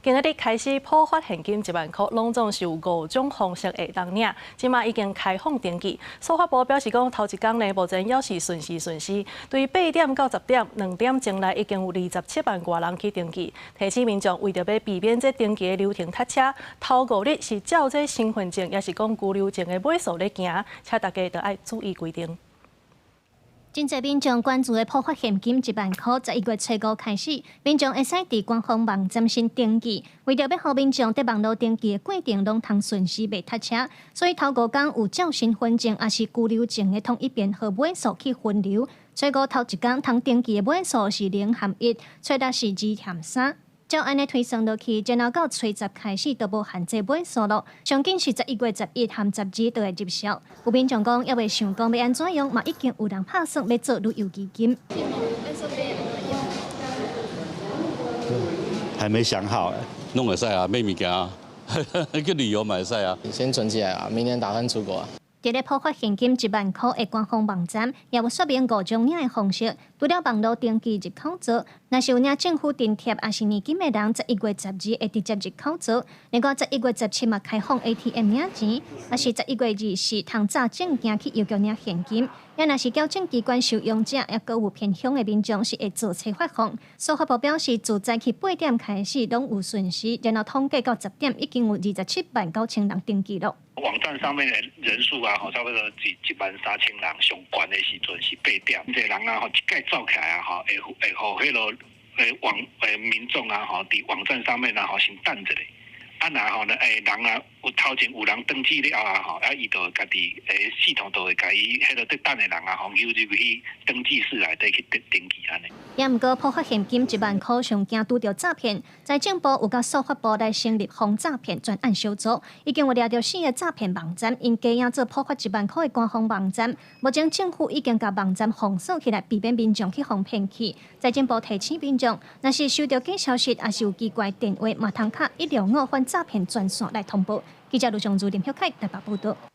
今仔日開始普發現金一萬箍，攏總是有五種方式會當領。這馬已經開放登記。數發部表示講，頭一工呢，目前猶是順時順時，對8點到10點2點鐘內已經有27萬外人去登記。提醒民眾為著欲避免這登記的流程塞車，頭五日是照這身份證，抑是講居留證的尾數咧行，請大家著愛注意規定。真濟民眾關注的普發現金一萬箍，11月初五開始，民眾會使佇官方網站先登記。為著欲予民眾佇網路登記的過程攏通順時袂塞車，所以頭五工有照身份證抑是居留證的統一編號尾數去分流。初五頭一工通登記的尾數是0和1，初六是2和3。照按呢推算落去，然後到初十開始就無限制尾數囉。上緊是11月11和12就會入數。有民眾講，猶未想講欲按怎用，嘛已經有人拍算欲做旅遊基金。還沒想好，攏會使啊，買物件啊，去旅遊嘛會使啊。先存起來啊，明年打算出國啊。佇咧普發現金一萬箍的官方網站，也有說明五種領的方式。除了網路登記入口做，若是有領政府津貼抑是年金的人，11月12會直接入口做。另外，11月17嘛開放 ATM 領錢，抑是11月24通早證件去郵局領現金。也若是矯正機關收容者，抑閣有偏鄉的民眾是會坐車發放。數發部表示，自早起8點開始攏有順時，然後統計到10點已經有27萬9千人登記囉。網站上面的人數啊，吼，差不多是1萬3千人，上懸的時陣是八點，這人啊，吼，一蓋走起來啊，吼，會會予彼个網民眾啊，吼，佇網站上面啊，吼，先等一下。啊，若吼呢，人啊，有頭前有人登記了啊，吼，啊，伊就家己系統就會共伊彼个佇等的人啊，吼，誘入去登記室內底去登登記按呢。也毋過，普發現金一萬箍上驚拄著詐騙，財政部有佮數發部來成立防詐騙專案小組，已經有掠著四个詐騙網站，𪜶假影做普發一萬箍的官方網站。目前政府已經共網站封鎖起來，避免民眾去予騙去。財政部提醒民眾，若是收著假消息，抑是有奇怪電話，嘛通敲165反詐騙專線來通報。記者盧尚如、林曉凱台北報導。